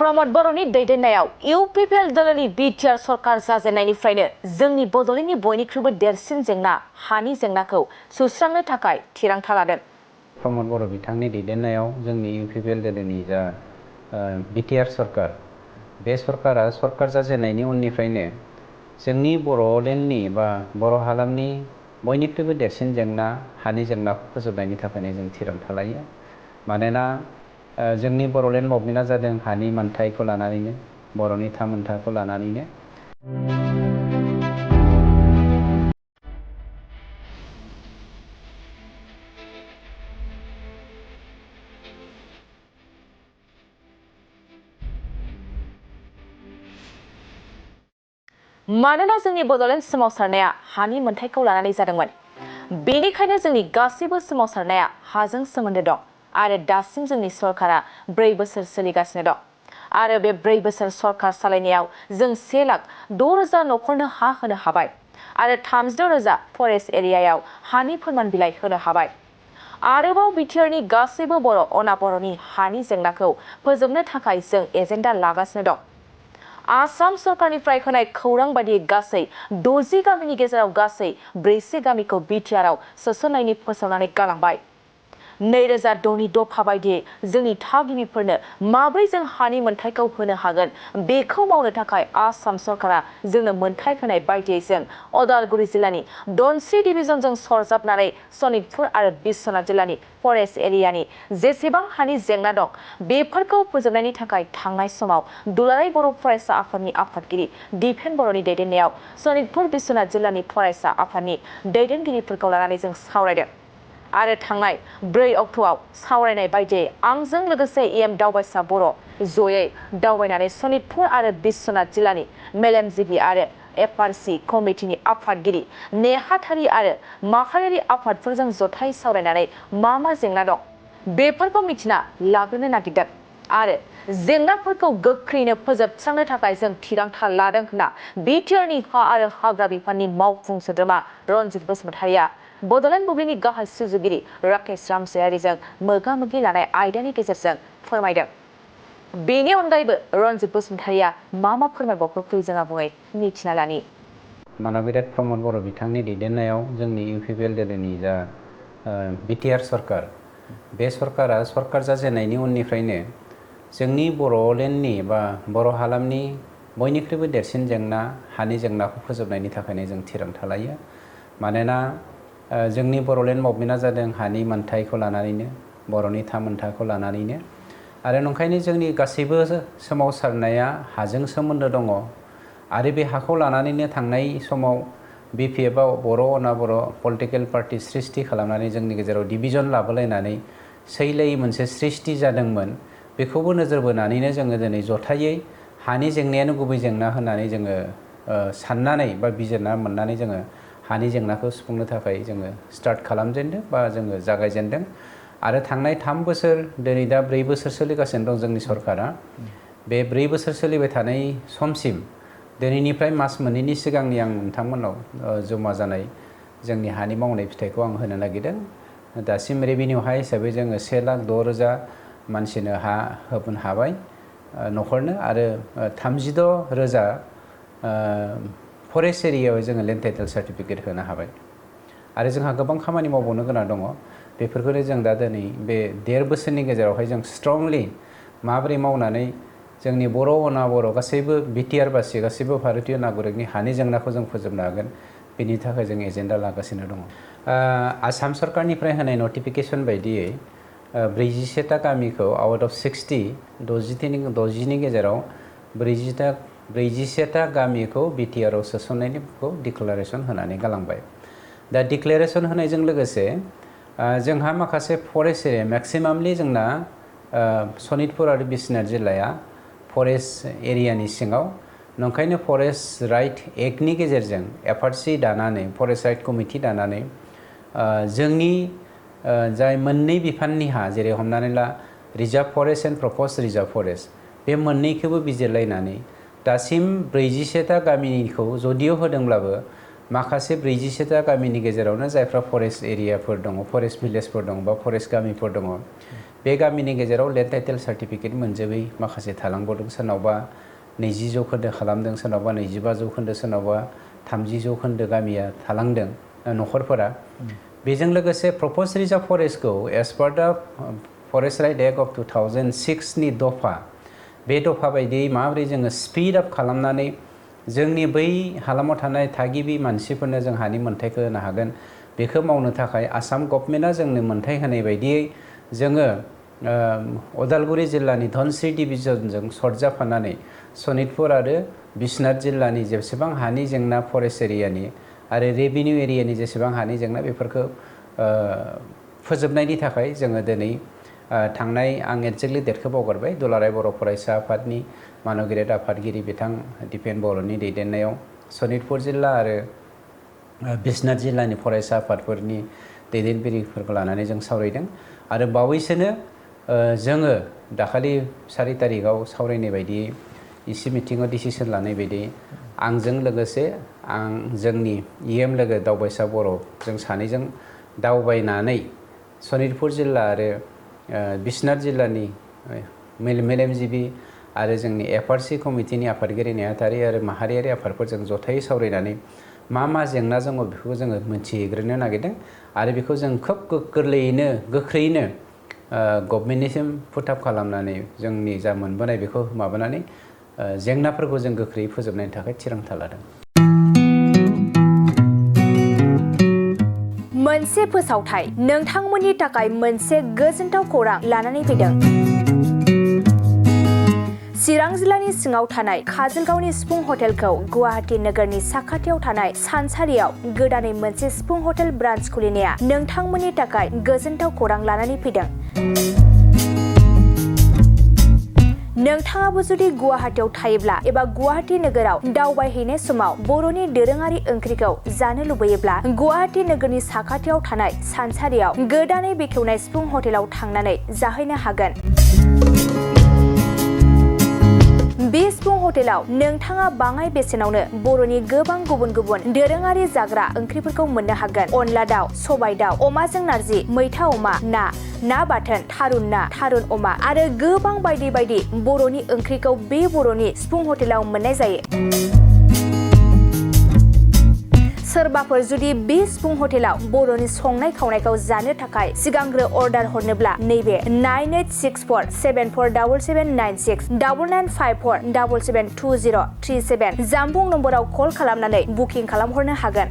प्रमद बर'नि दैदेननायाव UPPL दलनि BTR सरकार जाजेननायनिफ्रायनो जोंनि बड'लेण्डनि बयनिख्रुइबो देरसिन जेंना हानि जेंनाखौ सुस्रांनो थाखाय थिरांथा लादों। प्रमद बर' बिथांनि दैदेननायाव जोंनि इउपिपिएल दलनि जा बिटिआर सरकार बे सरकारा सरकार जाजेननायनि उननिफ्रायनो जोंनि बड'लेण्डनि बा बर' हालामनि बयनिख्रुइबो देरसिन जेंना हानि जेंनाखौ फोजोबनायनि थाखायनो जों थिरांथा लायो। मानोना जोंनि बड'लेण्ड मुभमेन्टआ जादों हानि मोन्थायखौ लानानैनो, बर'नि थामोन्थाखौ लानानैनो। मानोना जोंनि बड'लेण्ड सोमावसारनाया हानि मोन्थायखौ लानानै जादोंमोन, बेनिखायनो जोंनि गासैबो सोमावसारनाया हाजों सोमोन्दो दं आरो दासिम जोंनि सरकारा 4 बोसोर सोलिगासिनो दं आरो बे 4 बोसोर सरकार सालायनायाव जों 1,06,000 न'खरनो हा होनो हाबाय आरो 36,000 फरेस्ट एरियायाव हानि फोरमान बिलाइ होनो हाबाय। आरोबाव बिटिआरनि गासैबो बर' अनाबर'नि हानि जेंनाखौ फोजोबनो थाखाय जों एजेन्डा लागासिनो दं। आसाम सरकारनिफ्राय होनाय खौरां बायदियै गासै 60 गामिनि गेजेराव गासै 40 गामिखौ बिटिआरआव सोसननायनि फोसावनानै गालांबाय। 2006नि दफा बायदियै जोंनि थागिबिफोरनो माब्रै जों हानि मोन्थायखौ होनो हागोन बेखौ मावनो थाखाय आसाम सरकारा जोंनो मोन्थाय होनाय बायदियै जों उदालगुरि जिल्लानि धनस्री डिभिजनजों सरजाबनानै सनितपुर आरो बिश्वनाथ जिल्लानि फरेस्ट एरियानि जेसेबां हानि जेंना दं बेफोरखौ फोजोबनायनि थाखाय थांनाय समाव दुलाराय बर' फरायसा आफादनि आफादगिरि दिपेन बर'नि दैदेननायाव सनितपुर बिश्वनाथ जिल्लानि फरायसा आफादनि दैदेनगिरिफोरखौ लानानै जों सावरायदों आरो थांनाय 4 अक्ट'आव सावरायनाय बायदियै आंजों लोगोसे EM दावबायसा बर' जयै दावबायनानै सनितपुर आरो बिश्वनाथ जिल्लानि मेलेमजिबि आरो FRC कमिटिनि आफादगिरि नेहाथारि आरो माहारियारि आफादफोरजों जथाय सावरायनानै मा जेंना दं बेफोरखौ मिथिना लाग्रोनो नागिरदों आरो जेंनाफोरखौ गोख्रैनो फोजोबस्रांनो थाखाय जों थिरांथा लादों होनना बिटिआरनि हा आरो हाग्रा बिफाननि मावफुं सोद्रोमा रनजित बसुमतारिया बड'लेण्ड मुभमेन्टनि गाहाय सुजुगिरि राकेश रामसायारिजों मोगा-मोगि लानाय आयदानि गेजेरजों फोरमायदों। बेनि अनगायैबो रनजित बसुमतारिया मा फोरमायबावखो जों आबुङै मिथिना लानि। मानबिराद प्रमद बर' बिथांनि दैदेननायाव जोंनि इउपिपिएल दलनि जा बिटिआर सरकार बे सरकारा सरकार जाजेननायनि उननिफ्रायनो जोंनि बड'लेण्डनि बा बर' हालामनि बयनिख्रुइबो देरसिन जेंना हानि जेंनाखौ फोजोबनायनि थाखायनो जों थिरांथा लायो। मानोना जोंनि बड'लेण्ड मुभमेन्टआ जादों हानि मोन्थायखौ लानानैनो, बर'नि थामोन्थाखौ लानानैनो आरो नंखायनो जोंनि गासैबो सोमावसारनाया हाजों सोमोन्दो दङ आरो बे हाखौ लानानैनो थांनाय समाव बिपिएफआव बर' अनाबर' पलिटिकेल पार्टि सृष्टि खालामनानै जोंनि गेजेराव डिभिजन लाबोलायनानै सैलायै मोनसे सृष्टि जादोंमोन। बेखौबो नोजोर बोनानैनो जोङो दिनै जथायै हानि जेंनायानो गुबै जेंना होननानै जोङो साननानै बा बिजिरना मोननानै जोङो हानि जेंनाखौ सुफुंनो थाखाय जोङो स्टार्ट खालामजेनदों बा जोङो जागायजेनदों आरो थांनाय 3 बोसोर दिनै दा 4 बोसोर सोलिगासिनो दं जोंनि सरकारा। बे 4 बोसोर सोलिबाय थानाय समसिम दिनैनिफ्राय मास मोननैनि सिगांनि आं नोंथांमोननाव जमा जानाय जोंनि हानि मावनाय फिथाइखौ आं होनो नागिरदों। दासिम रेभिनिउ हा हिसाबै जोङो 1,06,000 मानसिनो हा होनो हाबाय न'खरनो आरो 36,000 फरेस्ट एरियायाव जोङो लेन्ड टाइटेल सार्टिफिकेट होनो हाबाय आरो जोंहा गोबां खामानि मावबावनो गोनां दङ। बेफोरखौनो जों दा दिनै बे 1.5 बोसोरनि गेजेरावहाय जों स्ट्रंलि माबोरै मावनानै जोंनि बर' अनाबर' गासैबो बिटिआर बासि गासैबो भारतीय नागरिकनि हानि जेंनाखौ जों फोजोबनो हागोन बेनि थाखाय जों एजेन्डा लागासिनो दङ। आसाम सरकारनिफ्राय होनाय नटिफिकेसन बायदियै 47टा गामिखौ आउट अफ 60नि गेजेराव 47टा गामिखौ बिटिआरआव सोसननायनिखौ डिक्लारेसन होनानै गालांबाय। दा डिक्लारेसन होनायजों लोगोसे जोंहा माखासे फरेस्ट एरिया मेक्सिमामलि जोंना सनितपुर आरो बिश्वनाथ जिल्लाया फरेस्ट एरियानि सिङाव, नंखायनो फरेस्ट राइट एक्टनि गेजेरजों FRC दानानै फरेस्ट राइट कमिटि दानानै जोंनि जाय मोननै बिफाननि हा जेरै हमनानै ला reserve forest and proposed reserve forest बे मोननैखौबो बिजिरलायनानै दासिम 47टा गामिखौ जदिय' होदोंब्लाबो माखासे 47टा गामिनि गेजेरावनो जायफ्रा फरेस्ट एरियाफोर दङ, फरेस्ट भिलेजफोर दङ बा फरेस्ट गामिफोर दङ बे गामिनि गेजेराव लेन्ड टाइटेल सार्टिफिकेट मोनजोबै माखासे थालांबावदों सोरनावबा 20% खालामदों सोरनावबा 25%, सोरनावबा 30% गामिया थालांदों न'खरफोरा। बेजों लोगोसे प्रप'ज रिजार्भ फरेस्टखौ एस पार दा फरेस्ट राइट एक्ट अफ 2006 नि दफा, बे दफा बायदियै माबोरै जोङो स्पिड आप खालामनानै जोंनि बै हालामाव थानाय थागिबि मानसिफोरनो जों हानि मोन्थायखौ होनो हागोन, बेखौ मावनो थाखाय आसाम गभर्नमेन्टआ जोंनो मोन्थाय होनाय बायदियै जोङो उदालगुरि जिल्लानि धनस्री डिभिजनजों सरजाफानानै सनितपुर आरो बिश्वनाथ जिल्लानि जेसेबां हानि जेंना फरेस्ट एरियानि आरो रेभिनिउ एरियानि जेसेबां हानि जेंना बेफोरखौ फोजोबनायनि थाखाय जोङो दिनै थांनाय, आं एक्जेक्टलि डेटखौ बावगारबाय, दुलाराय बर' फरायसा आफादनि मानगिरेट आफादगिरि बिथां दिपेन बर'नि दैदेननायाव सनितपुर जिल्ला आरो बिश्वनाथ जिल्लानि फरायसा आफादफोरनि दैदेनगिरिफोरखौ लानानै जों सावरायदों। आरो बावैसोनो जोङो दाखालि 4 तारिखआव सावरायनाय बायदियै इसि मिटिङाव डिसिसन लानाय बायदियै आंजों लोगोसे जोंनि EM लोगो दावबायसा बर' जों सानैजों दावबायनानै सनितपुर जिल्ला आरो बिश्वनाथ जिल्लानि मेलेमजिबि आरो जोंनि FRC कमिटिनि आफादगिरि नेहाथारि आरो माहारियारि आफादफोरजों जथायै सावरायनानै मा जेंना दङ बेखौ जोङो मोनथिग्रोनो नागिरदों आरो बेखौ जों खोब गोख्रैयैनो गभर्नमेन्टनिसिम पुटआप खालामनानै जोंनि जा मोनबोनाय बेखौ माबानानै जेंनाफोरखौ जों गोख्रैयै फोजोबनायनि थाखाय थिरांथा लादों। मोनसे फोसावथाय नोंथांमोननि थाखाय मोनसे गोजोनथाव खौरां लानानै फैदों। चिरां जिल्लानि सिङाव थानाय काजलगावनि सिफुं हटेलखौ गुवाहाटी नोगोरनि साखाथियाव थानाय सानसारियाव गोदानै मोनसे सिफुं हटेल ब्रान्च खुलिनाया नोंथांमोननि थाखाय गोजोनथाव खौरां लानानै फैदों। नोंथाङाबो जुदि गुवाहाटीयाव थायोब्ला एबा गुवाहाटी नोगोराव दावबायहैनाय समाव बर'नि दोरोङारि ओंख्रिखौ जानो लुबैयोब्ला गुवाहाटी नोगोरनि साखाथियाव थानाय सानसारियाव गोदानै बेखेवनाय सिफुं हटेलाव थांनानै जाहैनो हागोन। बे सिफुं हटेलाव नोंथाङा बाङाय बेसेनावनो बर'नि गोबां गुबुन दोरोङारि जाग्रा ओंख्रिफोरखौ मोननो हागोन। अनला दाउ, सबाय दाउ, अमाजों नारजि, मैथा अमा, ना बाथोन, थारुन ना, थारुन अमा आरो गोबां बायदि बर'नि ओंख्रिखौ बे बर'नि सिफुं हटेलाव मोननाय जायो। सोरबाफोर जुदि बे सिफुं हटेलाव बर'नि संनाय खावनायखौ जानो थाखाय सिगांग्रो अर्डार हरनोब्ला नैबे 9864747796 9954772037 जामबुं नम्बराव कल खालामनानै बुकिं खालामहरनो हागोन।